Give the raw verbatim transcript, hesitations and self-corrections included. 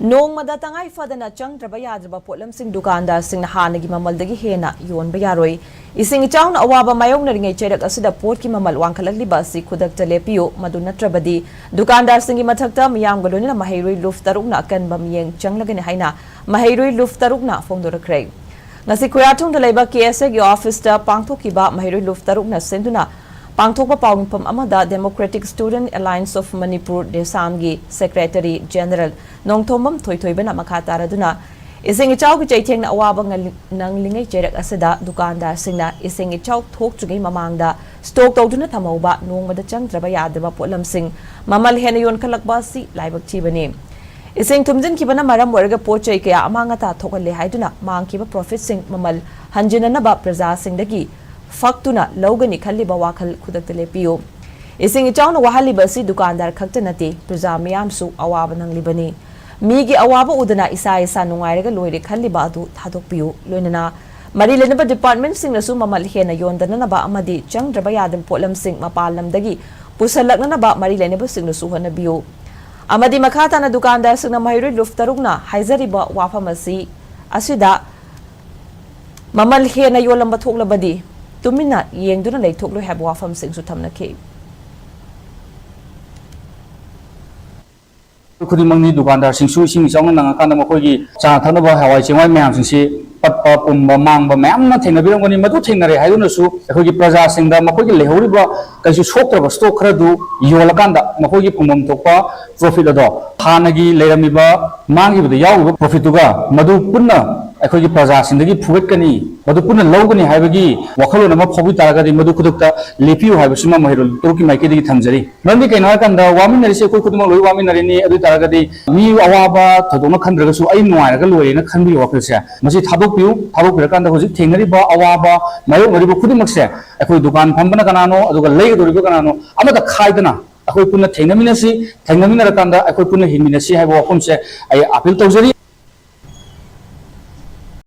ꯅꯣꯡꯃꯗ ꯇꯉꯥꯏ ꯐꯗꯅ ꯆꯪꯗ꯭ꯔꯕ ꯌꯥꯗ꯭ꯔꯕ ꯄꯣꯠꯂꯝꯁꯤꯡ ꯗꯨꯀꯥꯟꯗꯥꯔꯁꯤꯡꯅ ꯍꯥꯟꯅꯒꯤ ꯃꯃꯜꯗꯒꯤ ꯍꯦꯟꯅ ꯌꯣꯟꯕ ꯌꯥꯔꯣꯏ꯫ ꯏꯁꯤꯡ ꯏꯆꯥꯎꯅ ꯑꯋꯥꯕ ꯃꯥꯌꯣꯛꯅꯔꯤꯉꯩ ꯆꯩꯔꯛ ꯑꯁꯤꯗ ꯄꯣꯠꯀꯤ ꯃꯃꯜ ꯋꯥꯡꯈꯠꯂꯛꯂꯤꯕ ꯑꯁꯤ ꯈꯨꯗꯛꯇ ꯂꯦꯞꯄꯤꯌꯨ, ꯃꯗꯨ ꯅꯠꯇ꯭ꯔꯕꯗꯤ ꯗꯨꯀꯥꯟꯗꯥꯔꯁꯤꯡꯒꯤ ꯃꯊꯛꯇ ꯃꯤꯌꯥꯝꯒ ꯂꯣꯏꯅꯅ ꯃꯍꯩꯔꯣꯏ ꯂꯨꯞ ꯇꯔꯨꯛꯅ ꯑꯀꯟꯕ ꯃꯤꯠꯌꯦꯡ ꯆꯪꯂꯒꯅꯤ ꯍꯥꯏꯅ ꯃꯍꯩꯔꯣꯏ ꯂꯨꯞ ꯇꯔꯨꯛꯅ ꯐꯣꯡꯗꯣꯔꯛꯈ꯭ꯔꯦ꯫ ꯉꯁꯤ ꯈꯨꯌꯥꯊꯣꯡꯗ ꯂꯩꯕ ꯀꯦ ꯑꯦꯁ ꯑꯦꯒꯤ ꯑꯣꯐꯤꯁꯇ ꯄꯥꯡꯊꯣꯛꯈꯤꯕ ꯃꯍꯩꯔꯣꯏ ꯂꯨꯞ ꯇꯔꯨꯛꯅ ꯁꯤꯟꯗꯨꯅ ꯄꯥꯡꯊꯣꯛꯄ ꯄꯥꯎꯃꯤꯐꯝ ꯑꯃꯗ Democratic Student Alliance of Manipur, ꯗꯦꯁꯥꯝꯒꯤ ꯁꯦꯀ꯭ꯔꯦꯇꯔꯤ ꯖꯦꯅꯔꯦꯜ ꯅꯣꯡꯊꯣꯝꯕꯝ ꯊꯣꯏꯊꯣꯏꯕꯅ ꯃꯈꯥ ꯇꯥꯔꯗꯨꯅ, ꯏꯁꯤꯡ ꯏꯆꯥꯎꯒꯤ ꯆꯩꯊꯦꯡꯅ ꯑꯋꯥꯕ ꯉꯜ-, ꯅꯪꯂꯤꯉꯩ ꯆꯩꯔꯛ ꯑꯁꯤꯗ ꯗꯨꯀꯥꯟꯗꯥꯔꯁꯤꯡꯅ ꯏꯁꯤꯡ ꯏꯆꯥꯎ ꯊꯣꯛꯇ꯭ꯔꯤꯉꯩ ꯃꯃꯥꯡꯗ ꯁ꯭ꯇꯣꯛ ꯇꯧꯗꯨꯅ ꯊꯝꯍꯧꯕ ꯅꯣꯡꯃꯗ ꯆꯪꯗ꯭ꯔꯕ ꯌꯥꯗ꯭ꯔꯕ ꯄꯣꯠꯂꯝꯁꯤꯡ ꯃꯃꯜ ꯍꯦꯟꯅ ꯌꯣꯟꯈꯠꯂꯛꯄ ꯑꯁꯤ ꯂꯥꯏꯕꯛ ꯊꯤꯕꯅꯤ꯫ ꯏꯁꯤꯡ ꯊꯨꯝꯖꯤꯟꯈꯤꯕꯅ ꯃꯔꯝ ꯑꯣꯏꯔꯒ ꯄꯣꯠ ꯆꯩ ꯀꯌꯥ ꯑꯃꯥꯡ ꯑꯇꯥ ꯊꯣꯛꯍꯜꯂꯦ ꯍꯥꯏꯗꯨꯅ ꯃꯥꯡꯈꯤꯕ ꯄ꯭ꯔꯣꯐꯤꯠꯁꯤꯡ ꯃꯃꯜ ꯍꯟꯖꯤꯟꯅꯅꯕ ꯄ꯭ꯔꯖꯥꯁꯤꯡꯗꯒꯤ ꯐꯛꯇꯨꯅ ꯂꯧꯒꯅꯤ ꯈꯜꯂꯤꯕ ꯋꯥꯈꯜ ꯈꯨꯗꯛꯇ ꯂꯦꯞꯄꯤꯌꯨ꯫ ꯏꯁꯤꯡ ꯏꯆꯥꯎꯅ ꯋꯥꯍꯜꯂꯤꯕ ꯑꯁꯤ ꯗꯨꯀꯥꯟꯗꯥꯔ ꯈꯛꯇ ꯅꯠꯇꯦ, ꯄ꯭ꯔꯖꯥ ꯃꯤꯌꯥꯝꯁꯨ ꯑꯋꯥꯕ ꯅꯪꯂꯤꯕꯅꯤ꯫ ꯃꯤꯒꯤ ꯑꯋꯥꯕ ꯎꯗꯅ ꯏꯁꯥ ꯏꯁꯥ ꯅꯨꯡꯉꯥꯏꯔꯒ ꯂꯣꯏꯔꯦ ꯈꯜꯂꯤꯕ ꯑꯗꯨ ꯊꯥꯗꯣꯛꯄꯤꯌꯨ꯫ ꯂꯣꯏꯅꯅ ꯃꯔꯤ ꯂꯩꯅꯕ ꯗꯤꯄꯥꯔꯠꯃꯦꯟꯠꯁꯤꯡꯅꯁꯨ ꯃꯃꯜ ꯍꯦꯟꯅ ꯌꯣꯟꯗꯅꯅꯕ ꯑꯃꯗꯤ ꯆꯪꯗ꯭ꯔꯕ ꯌꯥꯗꯕ ꯄꯣꯠꯂꯝꯁꯤꯡ ꯃꯄꯥꯟ ꯂꯝꯗꯒꯤ ꯄꯨꯁꯜꯂꯛꯅꯅꯕ ꯃꯔꯤ ꯂꯩꯅꯕꯁꯤꯡꯅꯁꯨ ꯍꯣꯠꯅꯕꯤꯌꯨ꯫ ꯑꯃꯗꯤ ꯃꯈꯥ ꯇꯥꯅ ꯗꯨꯀꯥꯟꯗꯥꯔꯁꯤꯡꯅ ꯃꯍꯩꯔꯣꯏ ꯂꯨꯞ ꯇꯔꯨꯛꯅ ꯍꯥꯏꯖꯔꯤꯕ ꯋꯥꯐꯝ ꯑꯁꯤ, ꯑꯁꯤꯗ ꯃꯃꯜ ꯍꯦꯟꯅ ꯌꯣꯜꯂꯝꯕ ꯊꯣꯛꯂꯕꯗꯤ ꯇꯨꯃꯤꯟꯅ ꯌꯦꯡꯗꯨꯅ ꯂꯩꯊꯣꯛꯂꯣꯏ ꯍꯥꯏꯕ ꯋꯥꯐꯝꯁꯤꯡꯁꯨ ꯊꯝꯅꯈꯤ꯫ ꯈꯨꯗꯤꯡꯃꯛꯅꯤ, ꯗꯨꯀꯥꯟꯗꯥꯔꯁꯤꯡꯁꯨ ꯏꯁꯤꯡ ꯏꯆꯥꯎꯅ ꯅꯪꯉꯀꯥꯟꯗ ꯃꯈꯣꯏꯒꯤ ꯆꯥꯅ ꯊꯛꯅꯕ ꯍꯋꯥꯏ ꯆꯦꯡꯋꯥꯏ ꯃꯌꯥꯝꯁꯤꯡꯁꯤ ꯄꯠꯄ ꯄꯨꯝꯕ ꯃꯥꯡꯕ ꯃꯌꯥꯝ ꯑꯃ ꯊꯦꯡꯅꯕꯤꯔꯝꯒꯅꯤ꯫ ꯃꯗꯨ ꯊꯦꯡꯅꯔꯦ ꯍꯥꯏꯗꯨꯅꯁꯨ ꯑꯩꯈꯣꯏꯒꯤ ꯄ꯭ꯔꯖꯥꯁꯤꯡꯗ ꯃꯈꯣꯏꯒꯤ ꯂꯩꯍꯧꯔꯤꯕ ꯀꯩꯁꯨ ꯁꯣꯛꯇ꯭ꯔꯕ ꯁ꯭ꯇꯣꯛ ꯈꯔꯗꯨ ꯌꯣꯜꯂꯀꯥꯟꯗ ꯃꯈꯣꯏꯒꯤ ꯐꯪꯐꯝ ꯊꯣꯛꯄ ꯄ꯭ꯔꯣꯐꯤꯠ ꯑꯗꯣ ꯍꯥꯟꯅꯒꯤ ꯂꯩꯔꯝꯃꯤꯕ ꯃꯥꯡꯈꯤꯕꯗ ꯌꯥꯎꯔꯤꯕ ꯄ꯭ꯔꯣꯐꯤꯠꯇꯨꯒ ꯃꯗꯨ ꯄꯨꯟꯅ ꯑꯩꯈꯣꯏꯒꯤ ꯄ꯭ꯔꯖꯥꯁꯤꯡꯗꯒꯤ ꯐꯨꯒꯠꯀꯅꯤ, ꯃꯗꯨ ꯄꯨꯟꯅ ꯂꯧꯒꯅꯤ ꯍꯥꯏꯕꯒꯤ ꯋꯥꯈꯜꯂꯣꯟ ꯑꯃ ꯐꯥꯎꯕꯤ ꯇꯥꯔꯒꯗꯤ ꯃꯗꯨ ꯈꯨꯗꯛꯇ ꯂꯦꯞꯄꯤꯌꯨ ꯍꯥꯏꯕꯁꯤꯃ ꯃꯍꯩꯔꯣꯏ ꯇꯔꯨꯛꯀꯤ ꯃꯥꯏꯀꯩꯗꯒꯤ ꯊꯝꯖꯔꯤ꯫ ꯃꯔꯝꯗꯤ ꯀꯩꯅꯣ ꯍꯥꯏꯔꯀꯥꯟꯗ ꯋꯥꯃꯤꯟꯅꯔꯤꯁꯦ ꯑꯩꯈꯣꯏ ꯈꯨꯗꯤꯡꯃꯛ ꯂꯣꯏ ꯋꯥꯃꯤꯟꯅꯔꯤꯅꯤ꯫ ꯑꯗꯨ ꯑꯣꯏ ꯇꯥꯔꯒꯗꯤ ꯃꯤ ꯑꯋꯥꯕ ꯊꯣꯏꯗꯣꯛꯅ ꯈꯟꯗ꯭ꯔꯒꯁꯨ ꯑꯩ ꯅꯨꯡꯉꯥꯏꯔꯒ ꯂꯣꯏꯔꯦꯅ ꯈꯟꯕꯒꯤ ꯋꯥꯈꯜꯁꯦ ꯃꯁꯤ ꯊꯥꯗꯣꯛꯄꯤꯌꯨ꯫ ꯊꯥꯗꯣꯛꯄꯤꯔꯀꯥꯟꯗ ꯍꯧꯖꯤꯛ ꯊꯦꯡꯅꯔꯤꯕ ꯑꯋꯥꯕ ꯃꯥꯌꯣꯛꯅꯔꯤꯕ ꯈꯨꯗꯤꯡꯃꯛꯁꯦ ꯑꯩꯈꯣꯏ ꯗꯨꯀꯥꯟ ꯐꯝꯕꯅ ꯀꯅꯥꯅꯣ ꯑꯗꯨꯒ ꯂꯩꯒꯗꯧꯔꯤꯕ ꯀꯅꯥꯅꯣ ꯑꯃꯠꯇ ꯈꯥꯏꯗꯅ ꯑꯩꯈꯣꯏ ꯄꯨꯟꯅ ꯊꯦꯡꯅꯃꯤꯟꯅꯁꯤ꯫ ꯊꯦꯡꯅꯃꯤꯟꯅꯔꯀꯥꯟꯗ ꯑꯩꯈꯣꯏ ꯄꯨꯟꯅ ꯍꯤꯡꯃꯤꯟꯅꯁꯤ ꯍꯥꯏꯕ ꯋꯥꯐꯝꯁꯦ ꯑꯩ ꯑꯥꯄꯤꯜ ꯇꯧꯖꯔꯤ꯫